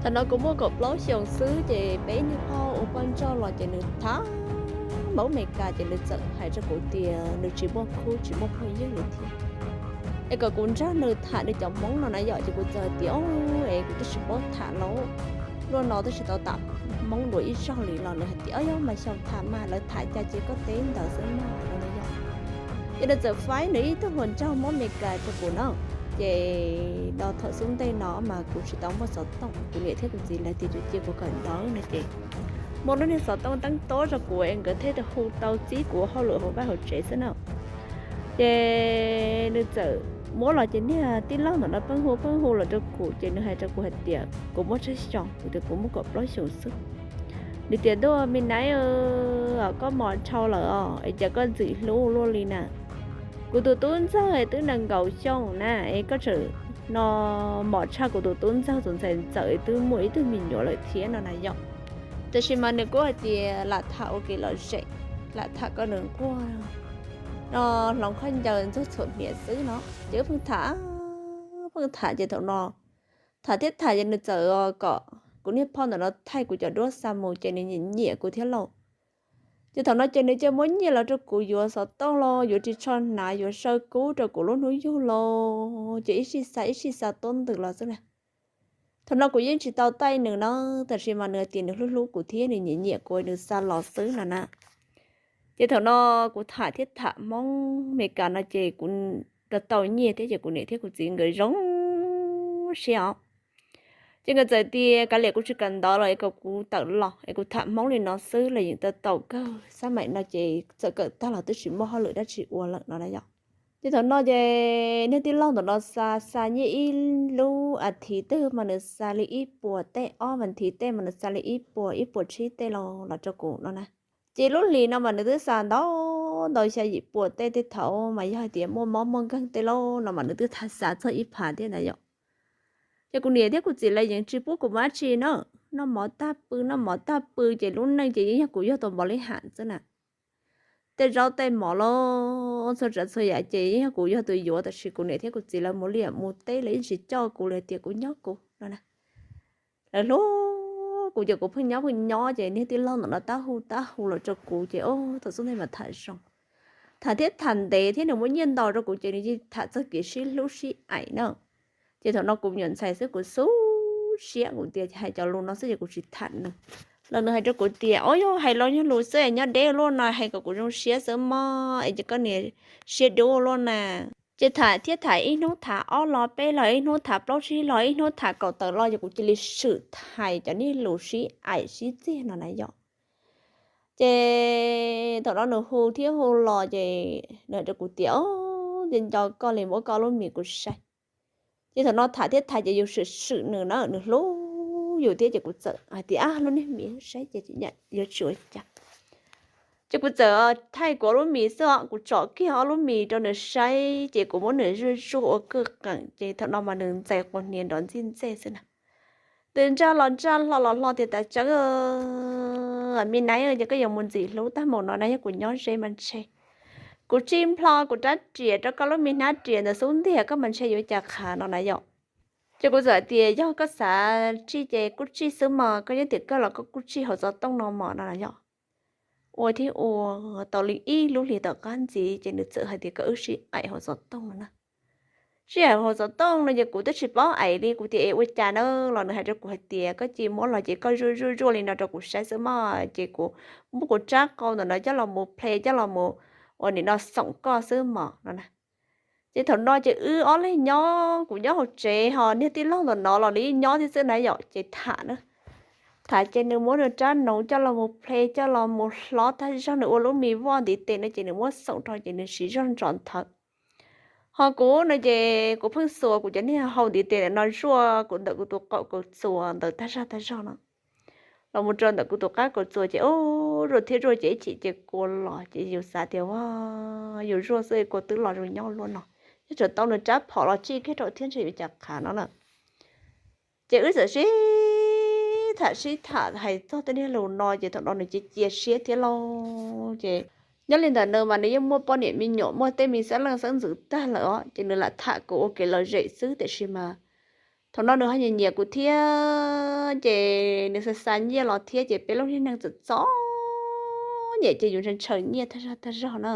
Tam no kuv muaj kaum plaub xyoos xwb ces peb niag phauj ua poj nrauj los ces nws tham Hmoob Amelikas ces nws txawm hais rau kuv tias nws tsis muaj khub tsis muaj phooj ywg li thiab. Es kom kuv nrog nws tham nws cov Hmoob no na yom, ces kuv txawm hais tias, o, es kuv twb tsis paub tham lauj, luaj no twb tsis tau tham Hmoob dua ib zaug li los nws hais tias, o, yog mas xyaum tham mas lawv tham cas ces koj teb ntawd xwb mas no na yom. Ces nws txawm faib nws ib tug hluas nraug Hmoob Amelikas rau kuv na. Ces no thaum xub ntej no mas kuv tsis tau muaj xov tooj, kuv niam thiab kuv txiv lawv tias yuav cia kuv kawm ntawv no ces muaj lub niag xov tooj teeb tob rau kuv es nkawd thiaj hu tau txib kuv hauj lwm hauv vaj hauv tsev xwb na. Ces nws txawm muab los ces niag tij laug ntawm no pheej hu pheej hu los rau kuv ces nws hais rau kuv hais tias kuv muaj tsawg xyoo, kuv tias kuv muaj kaum plaub xyoos xwb. Nws tias, ntuj, me naiv, koj mos dhau lawm os es cas koj ntxim hlub luaj li na. Kuv tus tub ntxawg es twb nees nkaum xyoo na es koj tseem no mos tshaj kuv tus tub ntxawg tus ntxhais ntxawm es twb muaj ib tug me nyuam lawm thiab no na yom. Tab sis mas nws kuj hais tias lam tham ua kev lom zem, lam tham kom nws nquag no hloov khaub ncaws ntxuag txhuam hniav xwb no. Ces wb pheej tham, pheej tham ces thaum no tham thiab tham ces nws txawm kom kuv niag phauj ntawm no thaij kuv cov duab xa mus ces nws nyiam nyiam kuv thiab lauj. Ces thaum no ces nws cia muab nyiaj los rau kuv yuav xov tooj los yuav ris tsho hnav yuav saw kub rau kuv lub hnub yug los ces ib sij xa ib sij xa tuab ntws los xwb na. Thaum no kuv yeej tsis tau taij nws na, tab sis mas nws hais tias nws hlub hlub kuv thiab nws nyiam nyiam kuv nws xa los xwb no na. Ces thaum no kuv tham thiab tham Hmoob Amelikas no ces kuv tau tau nyiaj thiab ces kuv niam thiab kuv txiv nkawd zoo siab os. Ces nkawd txawm tias kav liam kuv tsis kawm ntawv los es kom kuv tawm los es kuv tham Hmoob li no xwb los yeej tau tau kawg, xab maim no ces txawm kawm tag los twb tsis muaj hauj lwm dab tsi ua lawm no na yom. Ces thaum no ces niag tij laug ntawm no xa xa nyiaj ib lub as thiv twg mas nws xa li ib puas tej, ob vas thiv tej mas nws xa li ib puas ib puas tsib tej los los rau kuv no na. Ces lub hlis no mas nws twb xa ntau ntau xya yim puas tej, tej thaum mas yog hais tias muaj mob muaj nkeeg tej lauj no mas nws twb xa txog ib phav thiab ntag yom. Ces kuv niam thiab kuv txiv lawv yeej tsis pub kuv mus dab tsi na, noj mov tag pw noj mov tag pw ces lub neej ces yeej yog kuv yog tus npaum li ham xwb na. Tej zaub tej mov los txhua tsav txhua yam ces yeej yog kuv yog tus yuav, tab sis kuv niam thiab kuv txiv lawv mus liaj mus teb lawv yeej tsis coj kuv, lawv tias kuv nyob kuv no na. Lawv hlub kuv ces kuv pheej nyob pheej nyob ces niag tij laug ntawm no tab hu tab hu los rau kuv ces o, thaum xub ntej mas tham zoo, tham thiab tham ntev thiab nws muab nyiaj ntau rau kuv ces nws yeej tham txog kev sib hlub sib aim na. Ces thaum no kuv nyuam ntxhais xwb kuv xub siab kuv tias hais cov lus no xwb ces kuv tsis tham nws. Los nws hais rau kuv tias, o, yog hais los nyuag lus xwb nyob deb luaj no hais kom kuv zoo siab xwb mog es ces koj niam siab dub luaj na. Ces tham thiab tham ib hnub tham ob los peb los ib hnub tham plaub tsib los ib hnub tham kaum tawm los ces kuv cia li swm thais cov niag lus sib aim sib txiag no na yom. Ces thaum no nws hu thiab hu los ces nws hais rau kuv tias, o, nco nco koj li, muab koj lub mis kuv saib. Ces thaum no tham thiab tham ces yus swm swm nws na, nws hlub yus thiab ces kuv txawm hais tias, a, lub niag mis saib ces yuav tsis ua cas. Ces kuv txawm thaij kuv ob lub mis xwb os, kuv tsom kiag ob lub mis rau nws saib ces kuv muab nws zuaj zuaj ua kwj qeem ces thaum no mas nws ntxais quas hniav nrov ntxij ntxej xwb na. Tus ntsaj los ntsaj hlo los hlo tias, tas tseeb, me naiv, ces koj yuav mus ntxim hlub tag mus no na, yog kuv nyob ze mas ntshe kuv tsij nplho kuv rab riam rau koj lub me hnab riam ntawd xub ntiag koj mas ntshe yuav cas qhav no na yom. Ces kuv txawm tias, yog koj xav tsij ces kuj tsij xwb mog, koj nyob tiam kawg los koj kuj tsij hauv xov tooj no mog no na yom. Ua thiab ua tau li ib lub hlis tom qab ntxiv ces nws txawm hais tias kom wb sib aim hauv xov tooj no na. Sib aim hauv xov tooj no ces kuv twb tsis paub aim li, kuv tias es ua cas na los nws hais rau kuv hais tias koj cia muab los ces koj zuaj zuaj zuaj li no rau kuv saib xwb mog, ces kuv muab kuv rab qau ntawm no coj los mus ple coj los mus ua nim no xoom koj xwb mog no na. Ces thaum no ces wb ob leeg nyob, kuv nyob hauv tsev ho niag tij laug ntawm no los nws yeej nyob thiab xwb na yom, ces tham na. Tham ces nws muab nws rab noov coj los mus ple coj los mus hlob tag zog, nws ua lub mis voj ntiv tes no ces nws muab xoom rau ces nws siv zog ntsov nthawv. Ho kuv no ces kuv pheej xuas kuv cov niag hau ntiv tes ntawm no zuaj kuv ntawm kuv tus qaum kaus txuas ntawm tag zog tag zog no los mus rau ntawm kuv tus qab kaus txuas ces ub, zuaj thiab zuaj ces ib chim ces kua los ces yus xav tias, a, yus zuaj xwb kua twb los zoo nyob luaj no, yog tsam tau nws rab phom los tsij kiag rau thiab ntshe yuav cas qhav no na. Ces wb txawm sib tham sib tham hais txog tej niag lus no ces thaum no nws cia cia siab thiab lauj. Ces nyob li ntawm nws mas nws yeej muaj poj niam me nyuam muaj tej me xeeb leej xeeb ntxwv tag lawm os, ces nws lam tham kuv ua kev lom zem xwb tiam sis mas Thaum no nws ho nyiam nyiam kuv thiab ces nws xa xa nyiaj los thiab ces peb lub niag neej txom txom nyem ces yus ntshaw ntshaw nyiaj tag zog tag zog na.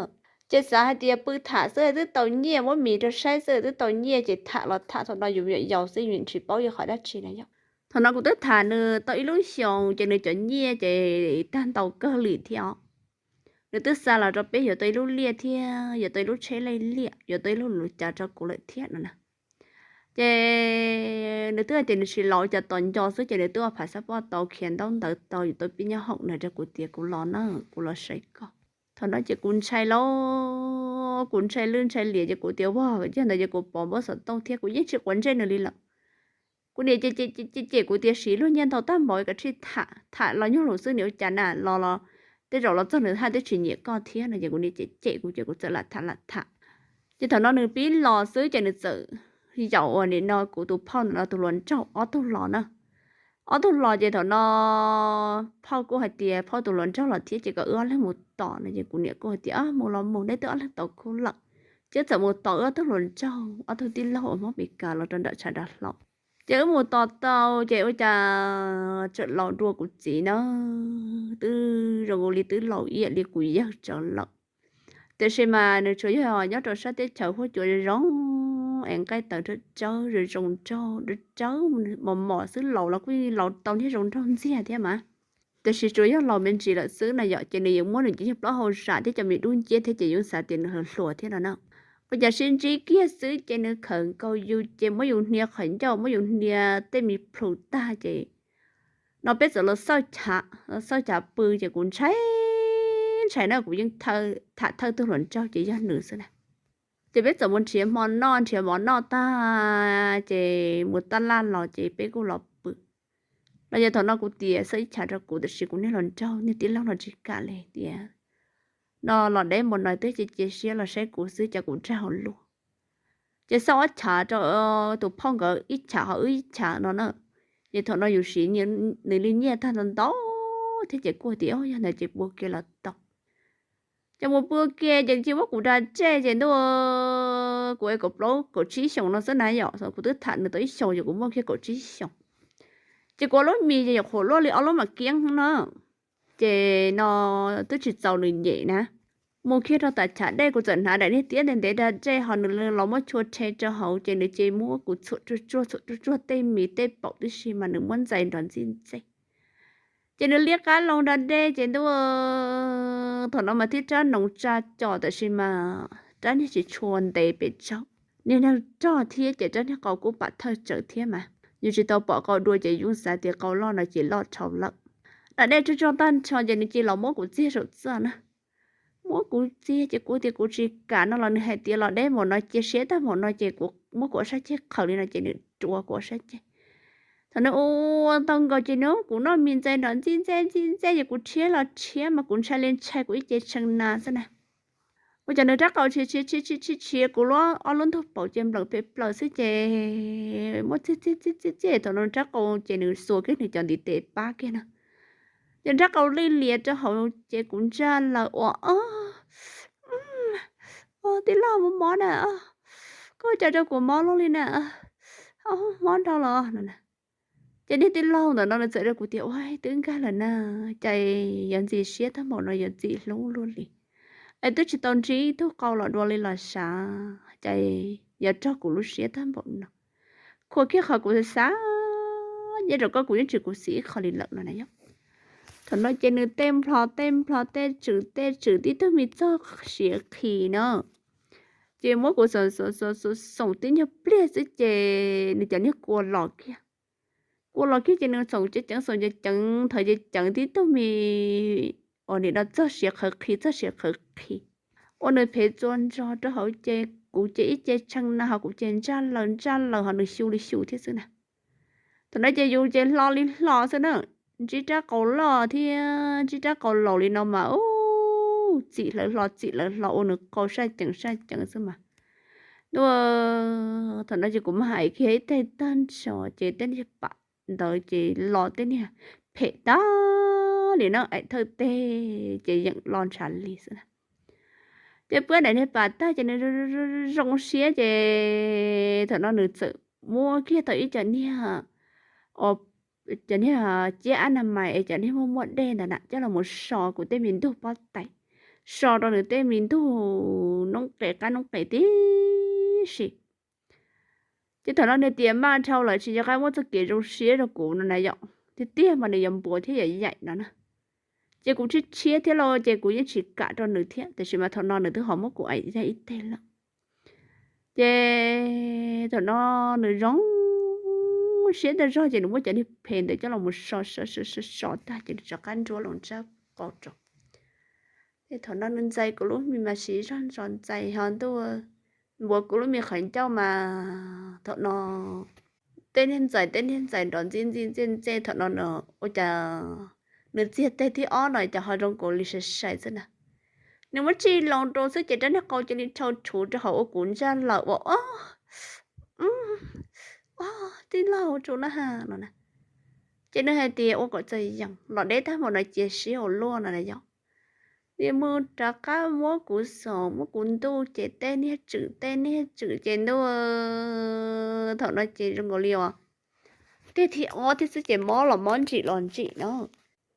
Ces xav hais tias pw tham xwb twb tau nyiaj, muab mis rau saib xwb twb tau nyiaj ces tham los tham thaum no yus me nyuam yaus xwb yus tsis paub yog qhov dab tsi na yom. Thaum no kuv twb tham nws tau ib lub xyoos ces nws cov nyiaj ces tag ntau kawg li thiab os. Nws twb xa los rau peb yuav tau ib lub liaj thiab yuav tau ib lub tsheb laij liaj, yuav tau ib lub lus cas rau kuv lawm thiab no na. Ces nws twb hais tias nws tsis los ua cas tos nco xwb ces nws twb ua phav xab poj tau khiav ntaub ntawv tau yuav tau pib nyob hoom na rau kuv tias kuv los na, kuv los saib koj. Thaum no ces kuv ntshai lauj, kuv ntshai lwj ntshai liam ces kuv tias ua yog ntawd ces kuv pov npawb xov tooj thiab kuv yeej tsis quav ntsej nws li lawm. Kuv niam ces cem kuv tias siv luag nyiaj ntau tab npaum koj tsis tham, tham los nyuag lus xwb nws ua cas na, los los tej zaum los txog nws haj twb tsis nyiam koj thiab no ces kuv niam cem cem kuv ces kuv txawm lam tham lam tham. Ces thaum no nws pib los xwb ces nws txawm yaum uas nim no kuv tus phauj ntawm no tus hluas nraug ob tug los na. Ob tug los ces thaum no phauj kuj hais tias phauj tus hluas nraug los thiab ces kom wb ob leeg mus tos no ces kuv niam kuj hais tias mus los mus, neb twb ob leeg tos kuv lawm. Ces wb txawm mus tos wb ob tug hluas nraug ob tug tij laug uas Hmoob Mes Kas los rau nram tshav dav hlau. Ces wb mus tos tau ces ua cas tseem laus dua kuv txiv na, twb zoo li twb laus ib yam li kuv yawg tsawv lawm. Tiam sis mas nws tsuas yog nyob rau sab teb chaws huab cua zoo zoo es nqaij tawv tsawb tsawb zoo zoo nraug tsawb mos mos xwb, laus los kuj laus tau niag zoo nraug ntxiag thiab mas. Tiam sis tsuas yog laus me ntsis lawm xwb na yom, ces nws yeej muab nws cov yawg plaub hau zam thiab cov me dub nciab thiab ces yeej xav tias nws hluas hluas thiab no na. Ua cas sib ntsib kiag xwb ces nws khawm nkaus yus ces muab yus hnia qhov ncauj muab yus hnia tej me plhu tag ces no peb txawm los xauj chav, los xauj chav pw ces kuv ntshai ntshai na kuv yeej tham thawj tug hluas nraug ces yog nws xwb na. Ces peb txawm mus nrhiav hmo noj, nrhiav mov noj tag ces mus taj laj los ces peb kuj los pw. Los yog thaum no kuv tias xauj ib chav rau kuv tiam sis kuv niag hluas nraug niag tij laug no tsis kam li tias no los deb npaum no twb cia cia siab los saib kuv xwb cas kuv nrag hauv luag. Ces xauj ob chav rau tus phauj nkawd ib chav ho wb ib chav no na. Ces thaum no yus siv nws li nyiaj tag ntau ntau thiab ces kuj tias yog ntawd ces pw ua ke los tau. Ces mus pw ua ke ces cia muab kuv da tsej ces ntuj, kuv es kaum plaub kaum tsib xyoos no xwb na yom, kuv twb tham nws tau ib xyoos ces kuv muaj kiag kaum tsib xyoos. Ces kuv ob lub mis ces nyuam qhuav luaj li ob lub mam kiab no. Ces no twb tsis txaus nws nyem na. Mus kiag rau tom chav dej kuv txawm hnav daim niag tiab ntev ntev da dej ho nws los muab tshua rhe rau hauv ces nws cia muab kuv txhuam tsuag tsuag txhuam tsuag tsuag tej mis tej paum tib si mas nws muab ntxais nrov ntxij ntxej. Ces nws liab qab loo da dej ces ntuj, thaum no mas thiab rab noov tsa com tab sis mas rab niag tsis tshua ntev pes tsawg, niag neeg rog thiab ces rab niag qau kuj pam thawj tsawv thiab mas. Yus tsis tau pom qau dua ces yus xav tias qau loj no ces loj dhau lawm. Da dej tsuag tsuag tag nrho ces nws cia los muab kuv txiag saum txaj na. Muab kuv txiag ces kuv tias kuv tsis kam no los nws hais tias los deb npaum no cia siab tag npaum no ces kuv muab kuv ob sab ceg qhawv li no ces nws rua kuv ob sab ceg. Thaum nws ua tau nkaus ces nws kuv noj mis ntxais nrov ntxij ntxej ntxij ntxej ces kuv rhiab los rhiab mas kuv ntshai li ntshai kuv ib ce tshee na xwb na. Ua cas nws rab qau tshia tshia tshia tshia kuv lub ob lub ntug paum ces nplawm pes plaws xwb ces muab txiag txiag txiag txiag thaum no rab qau ces nws xuas kiag nws cov ntiv tes pab kiag na. Ces rab qau lij lias rau hauv ces kuv ntsaj lawm ua, tij laug mob mob na, koj ua cas rau kuv mob luaj li na, mob dhau los no. Ces niag tij laug ntawm no nws txawm rau kuv tias ua twb nkag lawm na, cas yuav ntxim siab tag npaum no yuav ntxim hlub luaj li. Es twb tsis tau ntsib tug qau los dua li los sav, cas yuav raug kuv lub siab tag npaum no. Khuam kiag qhov kuv xav, nyob rau koj kuv yeej tsis kuv xim ib qho li lawm no na yom. Thaum no ces nws tej nplho tej nplho tej tswm tej tswm tib tug me txog siav qhi na. Ces muab kuv xoom xoom xoom xoom tib nyuag pliag xwb ces nws cov niag kua los kiag. Kua los kiag ces nws xoom ceev ceev xoom ceev ceev thawv ceev ceev tib tug me uas nim no txog siav qhawv qhi txog siav qhawv qhi. Ua nws phev txua nrog rau hauv ces kuv ces ib ce tshee na ho kuv ces ntsaj laws ntsaj laws ho nws xyu li xyu thiab xwb na. Thaum no ces yus ces hlo li hlo xwb na, ntsib rab qau loj thiab ntsib rab qau laus li no mas ub, txim hlawv hlo txim hlawv hlo ua nws qau saj ceev saj ceev xwb mas. Ntuj, thaum no ces kuv mas hais kiag ib teg tag nrho ces tej niag pam ntawd ces los tej niag phem tag li na, aim thawj teg ces yeem los ntshav li xwb na. Ces puab daim niag pam tag ces nws zoo siab ces thaum no nws txawm muab kiag tau ib co niag, cov niag ciab ab na mais es cov niag muaj muaj dej ntawd na coj los mus so kuv tej me ntug pob tais, so rau nws tej me ntug noob qes qab noob qes tib si. Ces thaum no nws tias maj dhau lawm tsis nco qab muab txoj kev zoo siab rau kuv no na yom, tiag tiag mas nws yuav npuav thiab yuav yaim no na. Ces kuv tshiab tshiab thiab lauj, ces kuv yeej tsis kam rau nws thiab, tiam sis mas thaum no nws twb ho muab kuv aim yaig ib teg lawm. Ces thaum no nws zoo siab ntag zog ces nws muab cov niag phem ntawd coj los so so so so tag ces nws rov qab nruab loo ntsab qau rau. Ces thaum no nws ntxais kuv lub me mas siv zog ntxais ho ntuj, npuav kuv lub me qhov ncauj mas thaum no tej niag ntxais tej niag ntxais nrov ntxi ntxi ntxi ntxi thaum no no ua cas nws txiag teg thib ob no cas ho zoo nkaus li sai sai xwb na. Nws muab tsij loo rau xwb ces rab niag qau cia li rhau rhuv rau hauv ua kuv ntsaj lawm ua ob ob tij laug tsu na ha no na. Ces nws hais tias ua kom txawm yees los deb tag npaum no cia siab ua luaj no na yom. Nws mus rov qab muab kuv xoom muab kuv ntuj ces tej niag tswm tej niag tswm ces ntuj, thaum no ces zoo nkaus li uas tej thib ob thiab xwb ces mob los mob ntsim los ntsim no.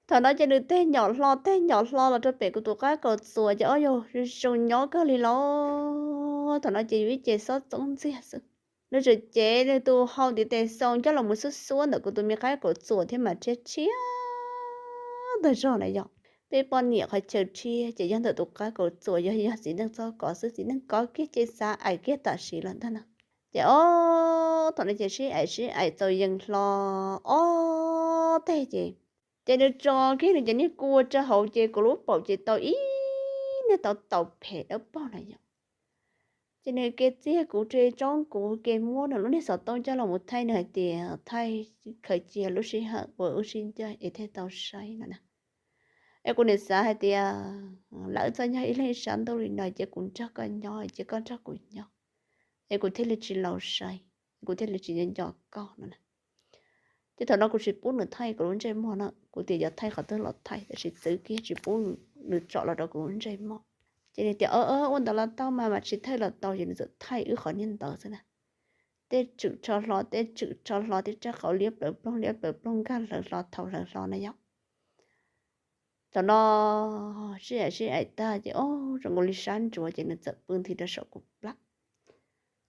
Thaum no ces nws tej nyom hlo tej nyom hlo los rau pem kuv tus qab kaus txuas ces ob yog zoo nyob kawg li los. Thaum no ces yus ib ce xob txoob ntxiag xwb. Nws tseem cev nws tus hau ntiv tes xoo coj los mus xuab xuab ntawm kuv tus me qab kaus txuas thiab mas rhiab rhiab ntag zog na yom. Peb poj niam qhov chaw rhiab ces yog ntawm tus qab kaus txuas, yog yog txiv neej txoj kov xwb, txiv neej kov kiag ces xav aim kiag tam sim los ntag na. Ces ob thaum no ces sib aim sib aim txaus yees hlo ob teg ces, ces nws tso kiag nws cov niag kua rau hauv ces kuv lub paum ces tau ib niag tau tau phem dawb paug na yom. Ces nws ke txiag kuv rau tsoob kuv ke muab nws lub niag xov tooj coj los mus thaij, nws hais tias thaij khaws cia lub sij hawm uas wb sib ncaj es thiaj tau saib no na. Es kuv nim xav hais tias lawv txoj nyog ib leeg ib sab ntuj li no ces kuv nrog koj nyob ces koj nrog kuv nyob, es kuv thiaj li tsis laus sai, kuv thiaj li tsis nco nco koj no na. Ces thaum no kuv tsis pub nws thaij kuv lub ntsej muag na, kuv tias yog thaij qhov twg los thaij tab sis txwv kiag tsis pub nws tsom los rau kuv lub ntsej muag. Ces nws tias ua ntawd los tau mas, mas tsis thaij los tau, ces nws txawm thaij wb qhov niag ntawd xwb na. Tej tswm rho hlo tej tswm rho hlo, tej rab qau liab plaws ploog liab plaws ploog nkag hlawv hlo thau hlawv hlo na yom. Thaum no sib aim sib aim tag ces o, zoo nkaus li sab ntsuav ces nws txawm pw nthi rau saum kuv plab.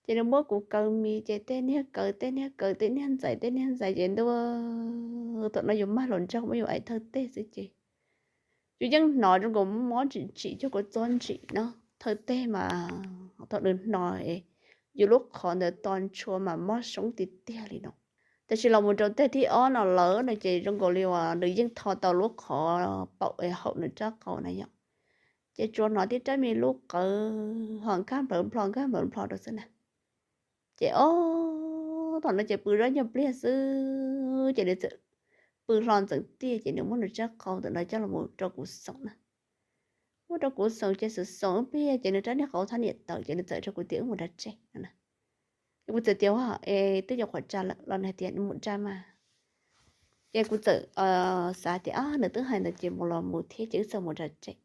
Ces nws muab kuv kaw mis ces tej niag kaw tej niag kaw tej niag ntxais tej niag ntxais ces ntuj, thaum no yus mag hluas nraug muab yus aim thawj teg xwb ces yus yeej hnov zoo nkaus mob ntsim ntsim cuag kuv txob ntsim no. Thawj teg mas thaum nws hno es yus lub qhov ntawd to ntshua mas mob soob tiag tiag li no. Tab sis los mus rau teg thib ob no lawm no ces zoo nkaus li uas nws yeej tho tau lub qhov paum es haum nws rab qau na yom. Ces tsuas hnov tib rab me lub qawv ho nkag nplawv nplho nkag nplawv nplho rau xwb na. Ces o, thaum no ces pw zab nyuag pliag xwb ces nws txawm pw hlo ntxeev tiaj ces nws muab nws rab qau ntawm no coj los rau kuv xoom na. Muab rau kuv xoom ces xoom xoom ib pliag ces nws rab niag qau thab niam tawm ces nws txawm rau kuv tias wb mus nram tsev no na. Ces kuv txawm tias es twb yuav qhuav tsa lawm los nws hais tias mus tsa mas. Ces kuv txawm xav tias nws twb hais ntawd ces mus los mus thiab ces wb txawm mus nram tsev.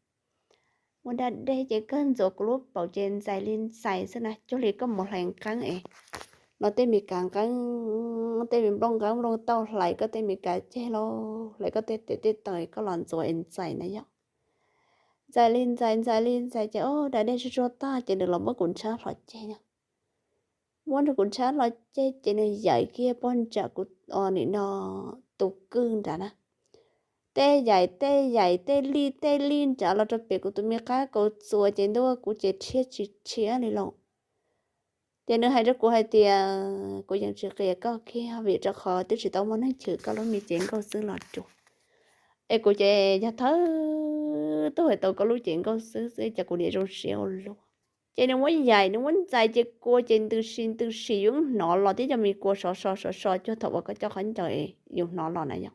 Mus nram dej ces kawg ntxuav kuv lub paum ces ntxais li ntxais xwb na, cuag li koj mus hlais nqeeb es no tej me kav nqeeb, tej me nplooj nqeeb nplooj tauj hlais koj tej me kav ceg lauj, hlais koj tej tes tej taw koj los ntxuav es ntxais na yom. Ntxais li ntxais ntxais li ntxais ces o nram dej tsuag tsuag tag ces nws los muab kuv ntshab hlo ceg na. Muab rau kuv ntshab hlo ceg ces nws yaim kiag pog nram kuv nim no tus kwj nrad na. Tej yaim tej yaim tej lij tej lij nrad los rau pem kuv tus me qab kaus txuas ces ntuj kuv ces rhiab tsis rhiab li lauj. Ces nws hais rau kuv hais tias kuv yeej tsis qias koj kiag vim rau qhov twb tsis tau muaj neeg chwv koj lub me cev nkauj xwb los rau. Es kuv ces yog thawj tug hais tau koj lub cev nkauj xwb xwb ces kuv niam zoo siab ua luaj. Ces nws muab yaim nws muab ntxais ces kua ces ntws si ntws si yus hnov los tib co me kua sov so sov so cuag thaum uas koj coj khaub ncaws yus hnov los na yom.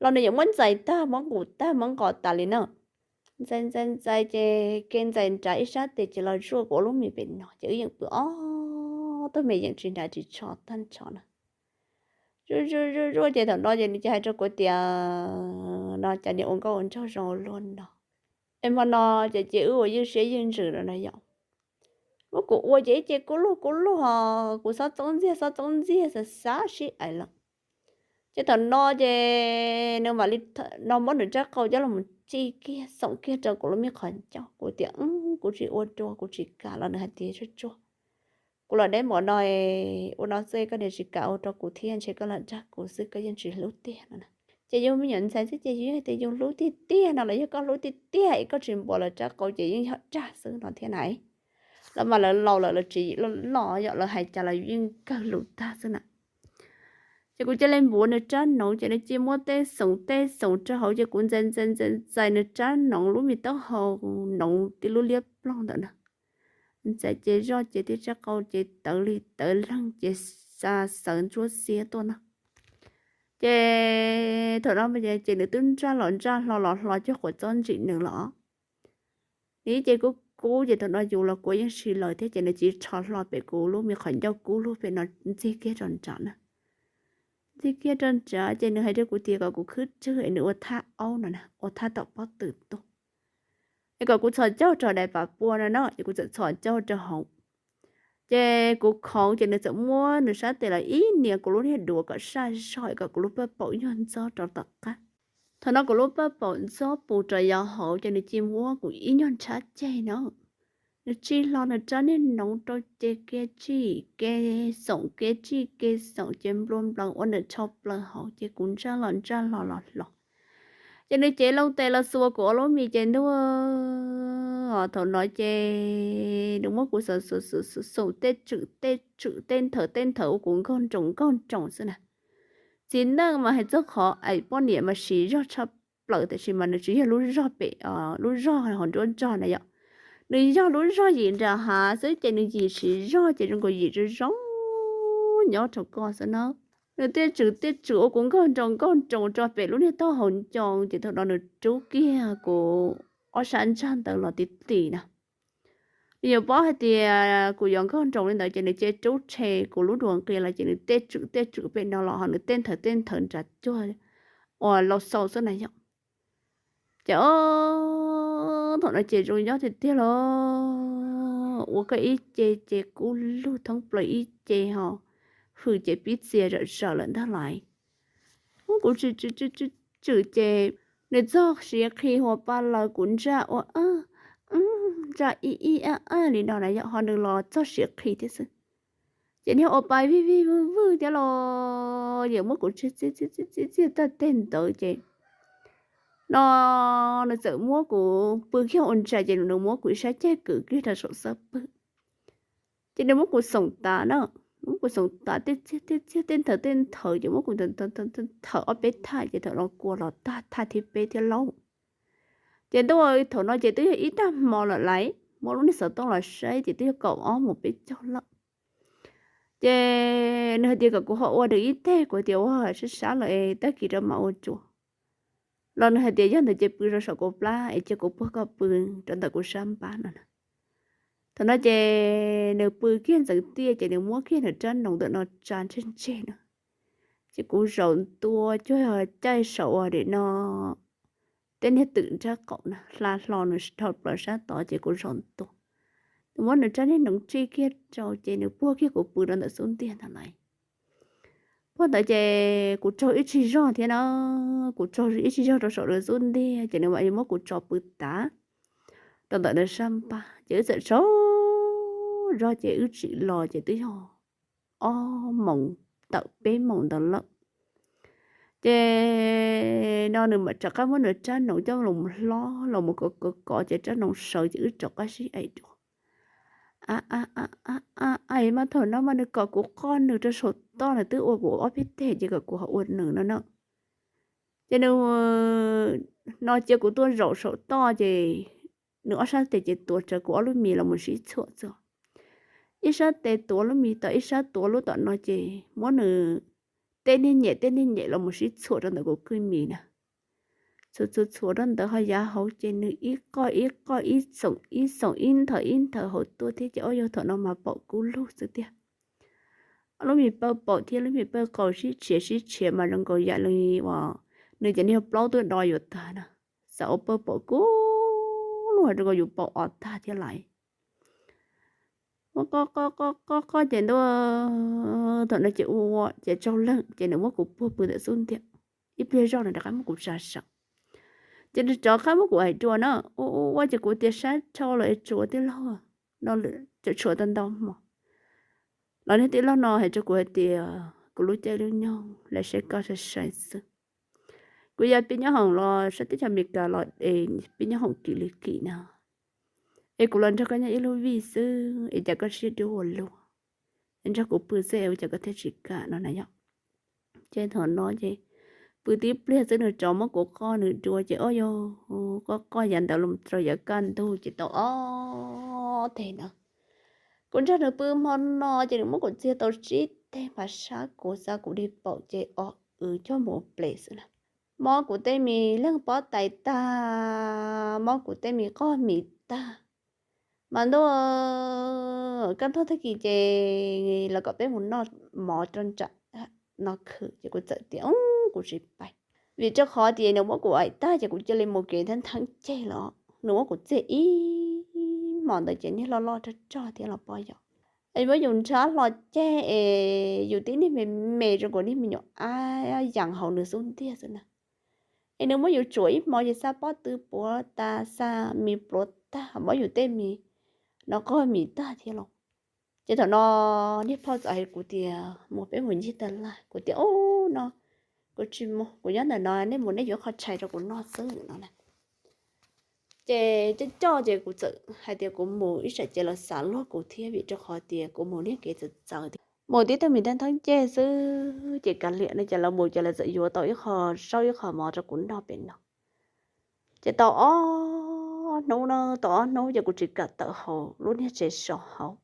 Los nws yuav muab ntxais tag muab nqus tag muab nqos tas li na. Ntxais ntxais ntxais ces ke ntxais nrad ib sab tes ces los zuaj kuv ua lub me pem no ces wb yeej pw ob tug me yeej tsis nrad tsis tsho tag nrho na. Zuaj zuaj zuaj zuaj ces thaum no ces nws cia hais rau kuv tias no cas niam ua nkauj ua nraug zoo ua luaj no. Es hmo no ces ces wb ua ywj siab ywj ntsws no na yom. Muab kuv ua ces ib ce kub lug kub lug, kuv xob txoob ntxiag xob txoob ntxiag xav xav sib aim lawm. Ces thaum no ces nws mam li no muab nws rab qau coj los txij kiag xoom kiag rau kuv lub me qhov ncauj. Kuv tias, Kuv tsis ua dua, kuv tsis kam los. Nws hais tias, Tsuag tsuag, kuv los deb npaum no, ua no xwb koj niam tsis kam ua rau kuv thiab, ntshe koj los dag kuv xwb, koj yeej tsis hlub tiag no na. Ces yus me nyuam ntxhais xwb ces yus yeej hais tias yus hlub tiag tiag no los yog koj hlub tiag tiag es koj tsis npuas los rab qau ces yeej yog dag xwb no thiab na. Lawv mas lawv laus lawm lawv tsis loj loj yom, lawv hais cas los yus yeej kawg lus tag xwb na. Ces kuv cia li npuav nws rab noov ces nws cia muab tej xoom tej xoom rau hauv ces kuv ntxais ntxais ntxais ntxais nws rab noov lub me taub hau noov tib lub liab ploog ntawm na. Ntxais ces zoj ces tej rab qau ces tawv li tawv leeg ces xa xawv ntsuab xiab tuaj no. Ces thaum no ces nws twb ntsaj los ntsaj hlo los hlo cuag quav txob ntsim nws los. Nws ib ce kub kub ces thaum no yus los kuv yeej si lawm thiab ces nws cia rho hlo pem kuv lub me qhov ncauj kub lug pem no ntxig kiag rau nram na. Ntxig kiag rau nram ces nws hais rau kuv tias kom kuv khwb rwg es nws ua thaj aub no na, ua thaj tom pob tw tuaj. Es kom kuv txhos caug rau daim pam pua no no ces kuv txawm txhos caug rau hauv. Ces kuv khoov ces nws txawm muab nws sab tes los ib nias kuv lub niag duav kom saj zog es kom kuv lub paj paum nyuag ntxob rau tom qab. Thaum no kuv lub paj paum ntxob pus rau yav hauv ces nws cia muab kuv ib nyuag nrhab ceg no. Nws tsis hlo nws rab niag noov rau ces kev tsij kev xoom kev tsij kev xoom ces nplua nplaws ua nws dhau plaws hauv ces kuv ntsaj los ntsaj hlo los hlo. Ces nws cev loo tes los xuas kuv ob lub mis ces ntuag. Thaum no ces nws muab kuv xoom xoom tej tswm tej tswm tej nthawv tej nthawv ua kuv nkaug nroos nkaug nroos xwb na. Txiv neej mas hais txog qhov aim poj niam mas siv zog tshaj plaws tiam sis mas nws tsis yog lub zog pem, lub zog hauv nruab zog na yom. Nws yog lub zog yim nram hav xwb ces nws yim siv zog ces zoo nkaus yim zoo zoo nyob rau koj xwb na. Nws tej tswm tej tswm ua kuv nkaug nroos nkaug nroos rau pem lub niag taub hau ncoo ces thaum no nws rub kiag kuv ob sab ntsag ntawd los ti ti na. Nws yuav paub hais tias kuv yuav nkaug nroos li ntawd ces nws cia rub rhe kuv lub duav nqia los ces nws tej tswm tej tswm pem no los ho nws tej nthawv tej nthawv nram cuag ua lau xau xwb na yom. Ces o, thaum no ces zoo nyob tiag tiag los ua koj ib ce ces kub lug thoob plaws ib ce ho hws ces pib txias zawm zawm lawm ntag lauj. Ub, kuv tswm tswm ces nws txog siav qhi ua pa lawv kuv ntsaj ua, ntsaj ib ib ab ab li no na yom ho nws los txog siav qhi thiab xwb. Ces niag ua pa vij vij vwj vwj thiab los yawm muab kuv txiag txiag txiag txiag txiag tag teg ntawd ces no nws txawm muab kuv pw kiag ua ntsais ces nws muab kuv ib sab ceg kwm kiag rau saum xab pwg. Ces nws muab kuv xoom tas na, muab kuv xoom tas tej txiag tej txiag tej nthawv tej nthawv ces muab kuv thawm ob peb thaj ces thaum no kua los tag thaj thib peb thiab lauj. Ces ntuj, thaum no ces twb yog ib tag hmo lawm lauj, muab lub niag xov tooj los saib ces twb yog kaum ob mus peb caug lawm. Ces nws hais tias kom kuv ho ua nws ib teg, kuv tias ua sab sab lawm tag kis rau mam ua tsuas. Los nws hais tias yog ntawd ces pw rau saum kuv plab es cia kuv puag koj pw rau ntawm kuv sab npab no na. Thaum no ces nws pw kiag ntxeev tiaj ces nws muab kiag nws rab noov ntawm no tsa ntseg ntseg na. Ces kuv zaum ntua cuag caij saum ua nim no tej niag twm nrab qaum na hla hlo nws dhau plaws sab tod ces kuv zaum ntua. Nws muab nws rab niag noov tsij kiag rau ces nws puag kiag kuv pw rau ntawm xub ntiag ntag lauj. Puag ntawd ces kuv tsaug ib tsig zog thiab na, kuv tsaug ib tsig zog rau saum nws xub ntiag ces nws mam li muab kuv tso pw tav rau ntawm nws sab npab ces wb txawm tsaug zog ces wb tsim los ces twb yog ob moos tawm peb moos ntawd lawm. Ces no nws mam rov qab muab nws rab noov coj los hlob los mus kov kov kov ces rab noov sawv ces wb rov qab sib aim dua. A, a, a, a, mas thaum no mas nws kom kuv qoj nws rau saum toj, nws twb ua kuv ob peb teg ces kom kuv ho ua nws no na. Ces nws no cia kuv tuaj zaum saum toj ces nws ob sab tes ces tuav rawv kuv ob lub mis los mus sib txhuam txog. Ib sab tes tuav lub mis tom ib sab tuav lub tom no ces muab nws tej niag nyem tej niag nyem los mus sib txhuam rau ntawm kuv kwj mis na. Txhuam txhuam txhuam rau ntawd ho yav hauv ces nws ib qoj ib qoj ib xoom ib xoom ib nthawv ib nthawv hauv tuaj thiab ces ob yog thaum no mas paum kub lug xwb tiag. Lub mis pawg paum thiab lub mis pawg qaus sib tshiav sib tshiav mas zoo nkaus yam li uas nws cov niag plaub twb do yuav tag na. Xav ua pawg paum kub lug zoo nkaus yus paum o tag thiab lais. Qoj qoj qoj qoj ces ntuj, thaum no ces ua ua ces tsaug leeg ces nws muab kuv puag pw ntawm xub ntiag. Ib pliag zoj nws rov qab muab kuv tsa saum. Ces nws rov qab muab kuv aim dua na, ua ua ua ces kuv tias sab dhau lawm es tshuav tij laug no, tshuav tau ntau hmo. Los niag tij laug no hais rau kuv hais tias kuv lub caij lub nyoog lawv saib koj sai sai xwb. Kuv yog pib nyob hoom los sab teb chaws Amelikas los es pib nyob hoom kim li kim na, es kuv los nrog koj nyob ib lub vij xwb es cas koj siab dub ua luaj, es nrog kuv pw xwb es ua cas koj thiaj tsis kam no na yom. Ces thaum no ces pw tib pliag xwb nws rov muab kuv qoj nws dua ces o yog qoj qoj yav ntawd los rau yav kaj ntug ces tau ob teg na. Kuv nrog nws pw hmo no ces nws muab kuv txiag tau tsib teg mas sab kuv xav kuv dig paum ces o w cog mus ples xwb na. Mob kuv tej me leeg pob tais tag, mob kuv tej me qoj mis tag. Mas ntuj, kaj ntug tag kis ces lawv kom peb mus noj mov rau nram no khwm ces kuv txawm tias kuv tsis pais, vim rau qhov tias nws muab kuv aim tag ces kuv cia li mus kev ntheev ntheev ceg los nws muab kuv txiag ib hmos ntawd ces niag loj loj rog rog thiab los poj yom. Es muab yus nrhab hlo ceg es yus tib niag me me zoo nkaus niag me nyuam ab yas hauv nws xub ntiag xwb na. Es nws muab yus tsuam ib hmo ces xa pob tw puav tas, xa mis pluav tag, muab yus tej mis no qoj mis tag thiab los. Ces thaum no niag phauj txawm hais kuv tias mus peb mus ncig taj laj, kuv tias o no kuv tsis mus, kuv nyob ntawm no nej mus nej yuav qhov tshais rau kuv noj xwb no na. Ces coj coj ces kuv txawm hais tias kuv mus ib tsam ces lawv xav luag kuv thiab vim rau qhov tias kuv mus niag kev txawv txawv thiab. Mus tib tug mis ntheev ntheev ceg xwb ces kav liam no ces lawv mus ces lawv txawm yuav tau ib qho zaub ib qho mov rau kuv noj pem no. Ces tau ob hnub na, tau ob hnub ces kuv tsis kam tawm hauv lub niag tsev so hauv.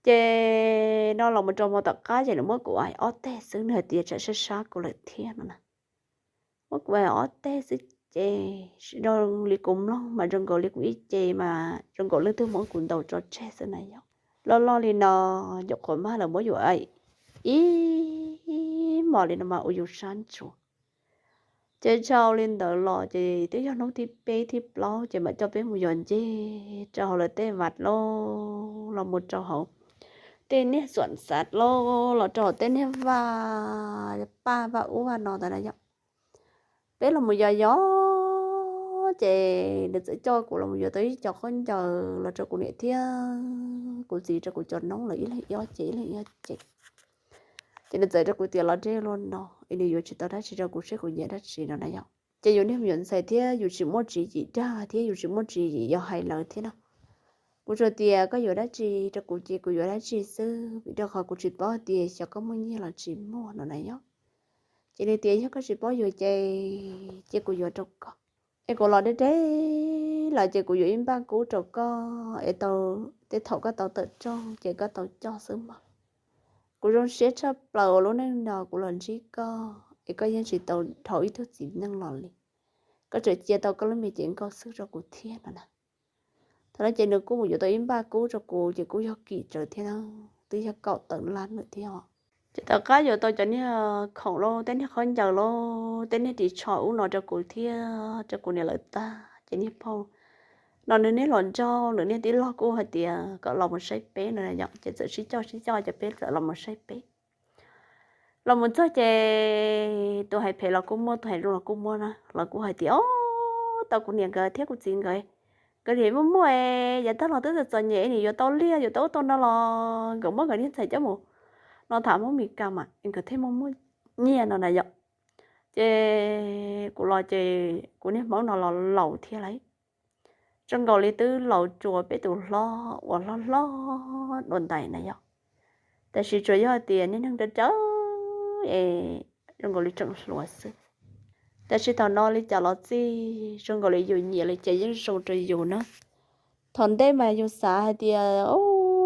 Ces no los mus rau hmo tom qab ces nws muab kuv aim ob teg xwb, nws hais tias tsam sab sab kuv lawm thiab no na. Muab kuv aim ob teg xwb ces zoo li kuv mloog mas zoo nkaus li kuv ib ce mas zoo nkaus leej twg muab kuv ntaus tso tseg xwb na yom. Loj loj li no, nyuam qhuav mag lawv muab yus aim ib hmos li no mas ua yus sab ntsuav. Ces dhau li ntawd los ces twb yog hnub thib peb thib plaub ces mam coj peb mus yos ncig rau hauv lawv tej vaj lauj, los mus rau hauv tej niag xuam xav lauj, los rau hauv tej niag vaj paj vaj ub vaj no ntawd na yom. Peb los mus yos yos ces nws txawm coj kuv los mus yuav tau ib co khaub ncaws los rau kuv niam thiab kuv txiv rau kuv cov noob lawv ib leeg ib ob ce ib leeg ib ob ce. Ces nws txawm rau kuv tias los deb luaj no es nws yuav tsis tau dab tsi rau kuv seb kuv nyiam dab tsi no na yom. Ces yus niag me nyuam ntxhais thiab yus tsis muaj tswv yim dag thiab yus tsis muaj tswv yim yos hais lawv thiab no. Kuv tsuas tias koj yuav dab tsi rau kuv ces kuv yuav dab tsi xwb, vim rau qhov kuv tsis paub tias xyov koj muaj nyiaj los tsis muaj no na yom. Ces nws tias yog koj tsis paub yuav ces cia kuv yuav rau koj. Es kuv los deb deb los ces kuv yuav ib npaj kub rau koj es tau, tej thaum koj tau tawm rooj ces koj tau coj xwb mog. Kuv zoo siab tshaj plaws uas lub neej no kuv los ntsib koj es koj yeej tsis tau dhau ib tug txiv neej los li. Koj tseem cia tau koj lub me cev nkauj xwb rau kuv thiab no na. Thaum no ces nws kuj mus yuav tau ib npaj kub rau kuv ces kuj yog kim tsawv thiab, twb yog kaum tawm lab lawm thiab. Ces tom qab yuav tau cov niag khoom lauj, tej niag khaub ncaws lauj, tej niag ris tsho ub no rau kuv thiab rau kuv niam lawv tag ces niag phauj no nws niag hluas nraug nws niag tij laug kuj hais tias kom los mus saib peb no yom, ces txawm sib coj sib coj ces peb txawm los mus saib peb. Los mus txog ces tus hais phem los kuj muaj, tus hais zoo los kuj muaj na, los kuj hais tias o, tau kuv niam nkawd thiab kuv txiv nkawd, nkawd niam muaj muaj es yav tag los twb txom txom nyem, nim yuav tau liaj yuav tau ub tau no los nkawd muab nkawd niag ntxhais coj mus no tham Hmoob Mes Kas mas nkawd thiaj muaj muaj nyiaj no na yom. Ces kuv los ces kuv niag Hmoob no los laus thiab lauj, zoo nkaus li twb laus tsuas peb tus hlob uas hlob hlob dua ntais na yom. Tab sis tsuas yog tias niag neeg dawb dawb es zoo nkaus li tseem hluas xwb. Tab sis thaum no li cas los txij zoo nkaus li yus nyiam li cas yeej zoo rau yus na. Thaum ntej mas yus xav hais tias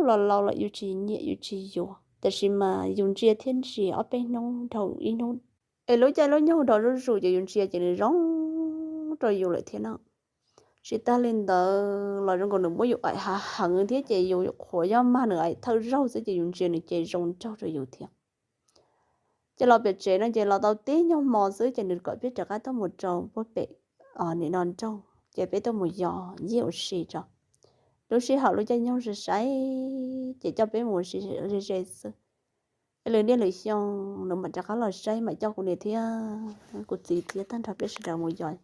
los laus lawm yus tsis nyiam yus tsis yuav, tab sis mas yus ntsia thiab ntsia ob peb hnub dhau ib hnub es lub caij lub nyoog dhau zuj zus ces yus ntsia ces nws zoo rau yus lawm thiab na. Tsis tag li ntawd los zoo nkaus nws muab yus aim hav heev thiab ces yus qhuav yog mag nws aim thawj zaug xwb ces yus ntsia nws ces zoo nraug rau yus thiab. Ces los pem tsev no ces los tau tib nyuag hmo xwb ces nws kom peb rov qab tuaj mus rau puag pem nim no nroog ces peb tuaj mus yos ncig ua si tso. Lub sij hawm lub caij nyoog sai sai ces coj peb mus ze ze xwb. Es lwm niaj lwm xyoo nws mam rov qab los saib, mam coj kuv niam thiab kuv txiv thiab tag nrho peb sawv daws mus yos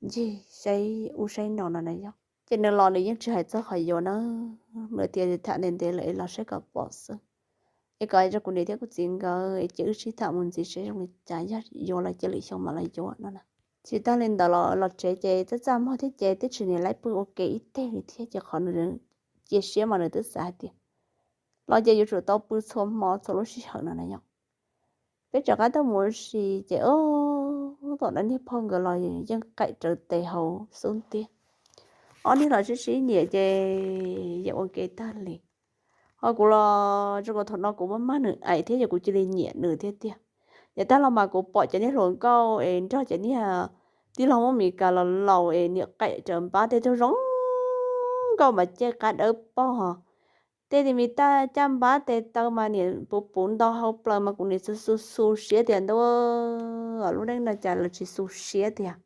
ncig saib ub saib no no na yog. Ces nws los nws yeej tsis hais txog qhov yuav na, nws tias tham ntev ntev lawm es los saib kom pom xwb, es kom rau kuv niam thiab kuv txiv nkawd es ces wb sib tham mus ntxiv saib zoo li cas, yog yuav los ces lwm xyoo mam los yuav no na. Tsis tag li ntawd los los tsev ces txaj txaj muag thiab ces twb tsis niam laib pw ua ke ib teg li thiab ces qhov nws cia siab mas nws twb xav hais tias los ces yuav tsum tau pw txhua hmo txhua lub sij hawm no na yog. Peb rov qab tuaj mus ua si ces ub tom no niag phauj nkawd los yeej qaim rawv tes hauv xub ntiag. Ob niag los sib sib nyiam ces yeej ua ke tag li. Ho kuv los zoo nkaus thaum no kuv maj maj nws aim thiab yog kuv cia li nyiam nws thiab tiag. Yav tag los mas kuv pom cov niag hluas nkauj es nrog cov niag tij laug Hmoob Mes Kas los laus es niam qaim rawv npab tej tug zoo nkauj mas cej qab dawb paug ho tej ti me taj caj npab tes taw mas niam puv puv nto hau plaws mas kuv niam xu xu siab tias ntuj, lub neej no cas lawv tsis xu siab tiag.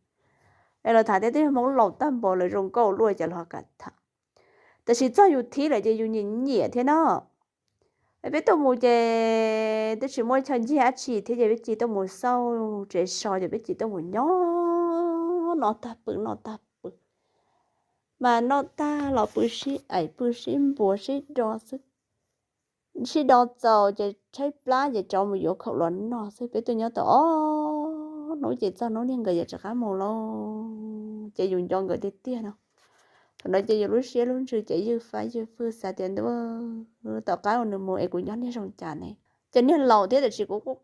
Es lawv tham tej tug Hmoob laus tag npaum lawv zoo nkauj luaj cas lawv ho kam tham. Tab sis txog yus thib lawm ces yus nyiam nyiam thiab no. Es peb tuaj mus ces twb tsis muaj chaw ncig dab tsi thiab ces peb cia tuaj mus xauj tsev so ces peb cia tuaj mus nyob noj tag pw noj tag pw. Mas noj tag los pw sib aim pw sib npuas sib do xwb. Sib do txaus ces tshaib plab ces rov mus yuav khaum los noj xwb. Peb tuaj nyob tau ob hnub ces txog hnub niag nkawd yuav rov qab mus lauj ces yus nco nkawd tiag tiag no. Thaum no ces yus lub siab lub ntsws ces ywj fab ywj fwj xav tias ntuj, tom qab uas nws mus es kuv nyob niag zoo cas ne. Ces niag laus thiab tab sis kuv quaj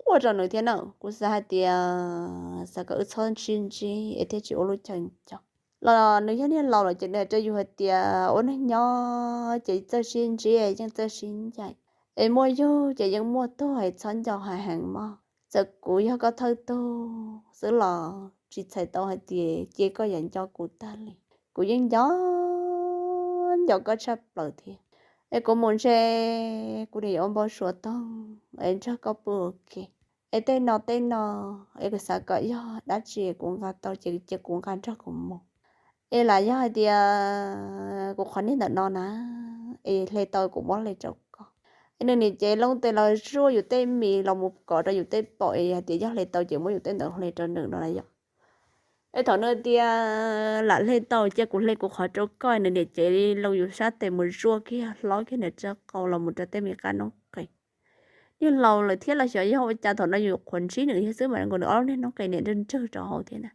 quaj rau nws thiab na, kuv xav hais tias xav kom wb txhob sib ntsib es thiaj tsis ua lub chaw nco. Los nws yog niag laus lawm ces nws hais rau yus hais tias ua neeg nyob ces txawj sib ntsib yeej txawj sib ncaim, es muaj yug ces yeej muaj tuag es txhob nco hais heev mog. Txawm kuv yog koj thawj tug xwb los tsis txhais tau hais tias cia koj yuav nco kuv tag li. Kuv yeej nco, nco koj tshaj plaws thiab. Es kuv mus ntshe kuv niam yuav ua npau suav toog es nrog koj pw ua ke. Es tej no tej no es kuv xav kom yog dab tsi kuv nqa tau ces cia kuv nqa nrog kuv mus. Es lam yog hais tias kuv qhov niag ntawm no na, es hle tau kuv muab hle rau koj. Es nws niam cev loo tes los zuaj yus tej mis los mus kov rau yus tej pom es hais tias yog hle tau ces muab yus tej ntawd hle rau nws no na yom. Es thaum nws tias lam hle tau cia kuv hle kuv qhov rau koj, nws niam cev loo yus sab tes mus zuaj kiag hlob kiag nws rab qau los mus rau tej me qab noob qes. Niag laus lawm thiab los xyov yog ua cas thaum no yus qhuav ntsib nws thiab xwb mas nkaus nws ob lub niag noob qes niam nrwg nrwg rau hauv thiab na.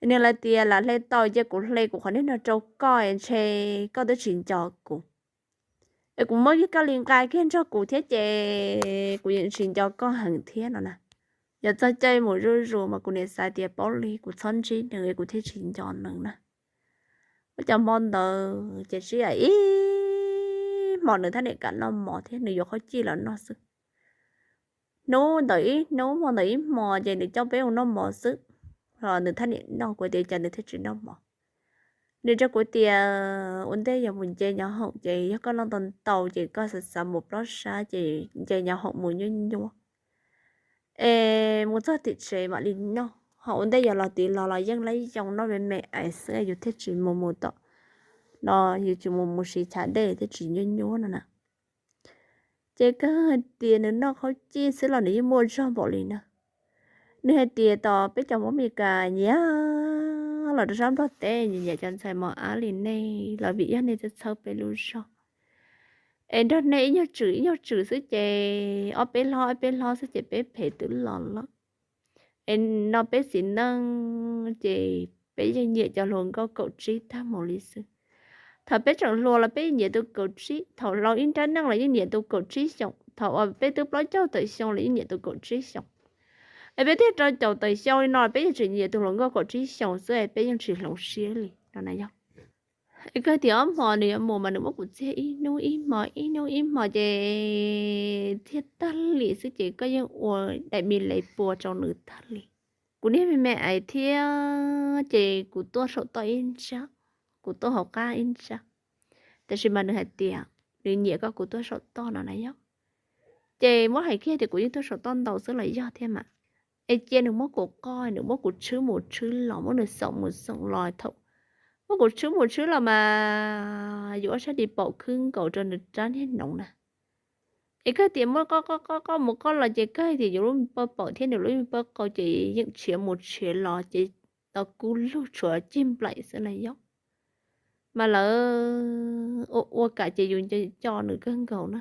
Nws lawv tias lam hle tau cia kuv hle kuv qhov niag no rau koj es ntshe koj twb tsis nco kuv. Es kuv muab koj li nqa kiag nrog kuv thiab ces kuv yeej tsis nco koj heev thiab no na. Yog txog caij mus zuj zus mas kuv niam xav tias paub li kuv txhob ntsib nws es kuv thiaj tsis nco nws na. Ua cas hmo ntawd ces sib aim ib hmo, nws thiaj niam kam noj mov thiab nws yuav qhob cij los noj xwb. Hnub ntawd ib hnub hmo ntawd ib hmo ces nws coj peb mus noj mov xwb. Nws thiaj niam noj, kuv tias cas nws thiaj tsis noj mov. Nws rau kuv tias ua ntej yog mus nce nyuag hoom ces yog koj noj ntau ntau ces koj xav xav mus plob sab ces nce nyuag hoom mus nyuaj nyuaj es mus txog tim tsev mam li noj, ho ua ntej yog los tid los los yeej laib yoo noj me me ais xwb yus thiaj tsis mus mus tom no, yus tsis mus mus siv chav dej thiaj tsis nyuaj nyuaj no na. Ces kawg hais tias nws noj qhob cij xwb los nws yeej muaj zog npaum li na. Nws hais tias tos peb cov Hmoob Mes Kas nyiam los rau sab Nplog teb nyiam nyiam cov ntxhais mos ab li nej los vim yog nej txhawb txhawb peb lub zog. Es nrog nej ib nyuag tswm ib nyuag tswm xwb ces ob peb hlob ob peb hlob xwb ces peb phem twb los lawm. Es no peb txiv neej ces peb yeej nyiam cov hluas nkauj kaum tsib tag mus li xwb. Thaum peb tseem hluas los peb yeej nyiam tus kaum tsib, thaum laus ib nrab neej los yeej nyiam tus kaum tsib xyoos, thaum uas peb twb plaub caug tawm xyoo los yeej nyiam tus kaum tsib xyoos. Es peb twb rau caum tawm xyoo li no peb yeej tseem nyiam tus hluas nkauj kaum tsib xyoos xwb es peb yeej tsis hloov siab li no na yog. Es kawg tias ob hmo nws yuav mus mas nws muab kuv txiag ib hnub ib hmo ib hnub ib hmo ces txiag tag li xwb ces koj yeej ua daim me lev pua rau nws tag li. Kuv niag me me ais thiab ces kuv tuaj saum toj ib ntsab, kuv tuaj hauv qab ib ntsab. Tab sis mas nws hais tias nws nyiam koj kuv tuaj saum toj no na yog. Ces muab hais kiag tias kuv yeej tuaj saum toj ntau xwb los yog thiab mas. Es cia nws muab kuv qoj, nws muab kuv tshwb mus tshwb los, muab nws xoom mus xoom los thaum Kuv tshwb mus tshwb los mas yus ob sab di paum khwb nkaus rau nws rab niag noov na. Es kawg tias muab qoj qoj qoj qoj mus qoj los ces kawg tias yus lub me paj paum thiab nws lub me paj qau ces yeej tshiav mus tshiav los ces los kub lug tshuav cig nplaim xwb na yom. Mas lawv ua ua kam ces yus nco nws kawg nkaus na.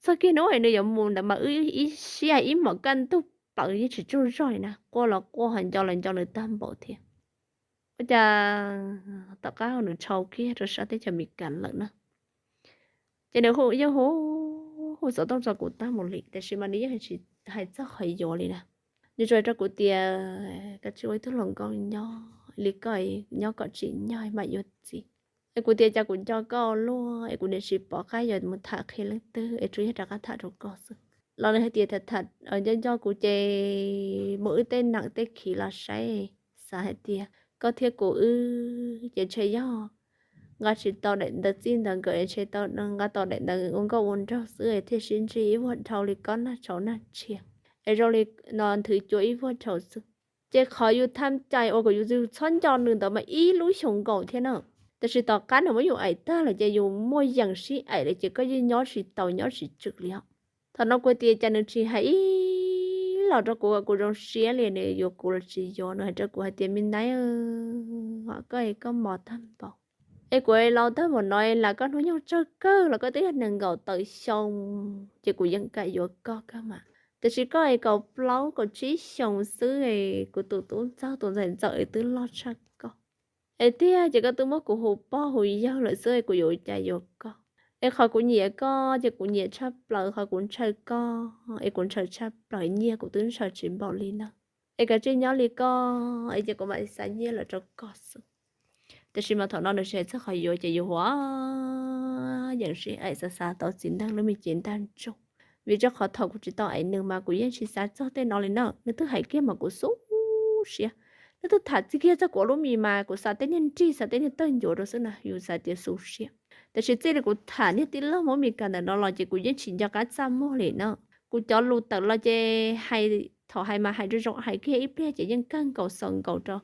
Txog kiag hnub es nws yuav mus ntawd mas wb ib sij hawm ib hmos kaj ntug plaws yeej tsis tsaug zog li na, quaj los quaj ho nco los nco nws tag npaum thiab. Ua cas tom qab nws dhau kiag rau sab teb chaws Amelikas lawm na, ces nws yeej hu hu xov tooj tso kuv tag mus li, tiam sis mas nws yeej tsis hais txog qhov yuav li na. Nws tsuas hais rau kuv tias koj tsis ua ib tug hluas nkauj nyob li koj, nyob kom tsim nyog mam yuav txiv. Es kuv tias cas kuv nco koj luaj es kuv niam tsis pom qab yuav mus tham qhia leej twg es tsuas yog rov qab tham rau koj xwb. Los nws hais tias tham tham nco nco kuv ces muaj wb tej neem tej khiv los saib, xav hais tias koj thiab kuv wb ces ntshe yog nqa tsis tau daim ntawv txij ntawv nkawm, ntshe nqa tau daim ntawv ua nkauj ua nraug xwb thiaj sib ntsib ib vuag dhau li koj nag tshauv nag tshiab. Es zoo li no nthwv cua ib vuag dhau xwb. Ces qhov yus tham cai uas kom yus txhob nco nws ntawd mas ib lub xyoos nkaus thiab na. Tab sis tom qab nws muab yus aim tag lawm ces yus muaj yees sib aim lawm ces koj yeej nyob tsis tau nyob tsis tswm li os. Thaum no kuv tias cas nws tsis hais ib los rau kuv kom kuv zoo siab li, nws yuav kuv los tsis yuav, nws hais rau kuv hais tias me nab, koj es koj mos tag npaum es kuv laus tag npaum no es lam koj hnub nyoog tsawg kawg los koj twb yog nees nkaum tawm xyoo ces kuv yeej kam yuav koj kawg mas. Tiam sis koj es kaum plaub kaum tsib xyoos xwb es kuv tus tub ntxawg tus ntxhais ntxawm es twb loj tshaj koj. Es tiag ces koj twb muab kuv hu pog hu yawg lawm xwb es kuv yuav ua cas yuav koj. Es qhov kuv nyiam koj ces kuv nyiam tshaj plaws, qhov kuv ntshaw koj es kuv ntshaw tshaj plaws, nyiaj kuv twb ntshaw tsis npaum li na. Es kav tsij nyob li koj es ces kuv mam xav nyiaj los rau koj xwb. Tiam sis mas thaum no nws tsis hais txog qhov yuav ces yus hu yees sib aim xav xav tau txiv neej lub me cev ntag ntsoog. Vim rau qhov thaum kuv tsis tau aim nws mas kuv yeej tsis xav txog tej no li na, nws twb hais kiag mas kuv xub siab. Nws twb tham txij kiag txog kuv lub mis mas kuv xav tej niag nrig xav tej niag tawg ncuav rau xwb na, yus xav tias xub siab. Tiam sis txij li kuv tham niag tij laug Hmoob Mes Kas ntawm no los ces kuv yeej tsis nco qab txaj muag li na. Kuv cov lus tawm los ces hais, thaum hais mas hais zoo zoo, hais kiag ib pliag ces yeej kawg nkaus xaus nkaus rau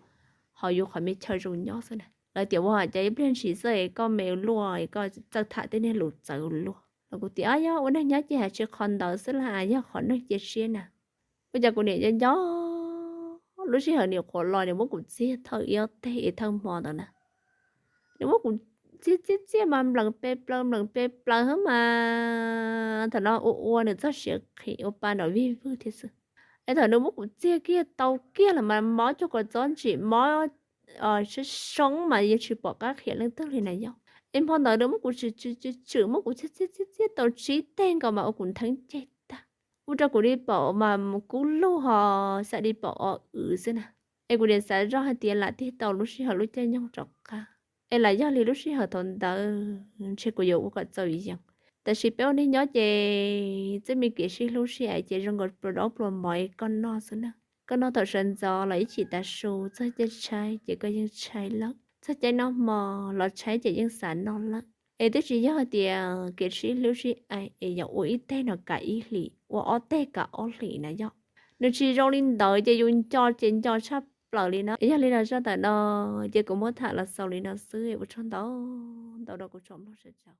hauv yus qhov me chaw zoo nyob xwb na. Lawv tias ua cas ib pliag ntshis xwb es koj me luaj, koj txawj tham tej niag lus txawv luaj no. Kuv tias yog ua neeg nyob ces hais tsis qhov ntawd xwb las, yog qhov neeg cia siab na. Ua cas kuv niam nco nco, lub sij hawm niam qhuav los nws muab kuv txiag thawj ib ob teg es thawj hmo ntawd na, nws muab kuv txiag txiag txiag mas nplees pe plaws nplees pe plaws hab mas. Thaum no ua ua nws txoj siav qhim ua pa nrov vij vwg thiab xwb. Es thaum nws muab kuv txiag kiag tau kiag los mas mob cuag kua txob ntsim, mob sab soob mas yeej tsis pom qab qhia leej twg li na yom. Es hmo ntawd nws muab kuv tshwm tshwm tshwm, muab kuv txiag txiag txiag txiag tau tsib teg nkaus mas ua kuv ntheeb ceg tag. Ua rau kuv li paum mas kub lug ho xav li paum o wv xwb na. Es kuv niam xav zoj hais tias lam tig tau lub sij hawm lub caij nyoog rov qab, es lam yog li lub sij hawm thaum ntawd ntshe kuv yuav ua kom txaus yees. Tab sis peb ua neeg nyob ces txoj me kev sib hlub sib aim ces zoo nkaus pluas daub pluas mov es koj noj xwb na. Koj noj thaum sawv ntxov los ib chim tav su, txog caij tshaib ces koj yeej tshaib lawm, txog caij noj hmo los tshaib ces yeej xav noj lawm. Es twb tsis yog tias kev sib hlub sib aim es yog ua ib teg no kav ib hlis, ua ob teg kav ob hlis na yom. Nws tsis zoo li ntawd ces yus nco ces nco tshaj plaws li na. Yog li no zaj ntawm no ces kuv muab tham los xaus li no xwb, ua tsaug ntau ntau rau kuv tsoom mloog sawv daws.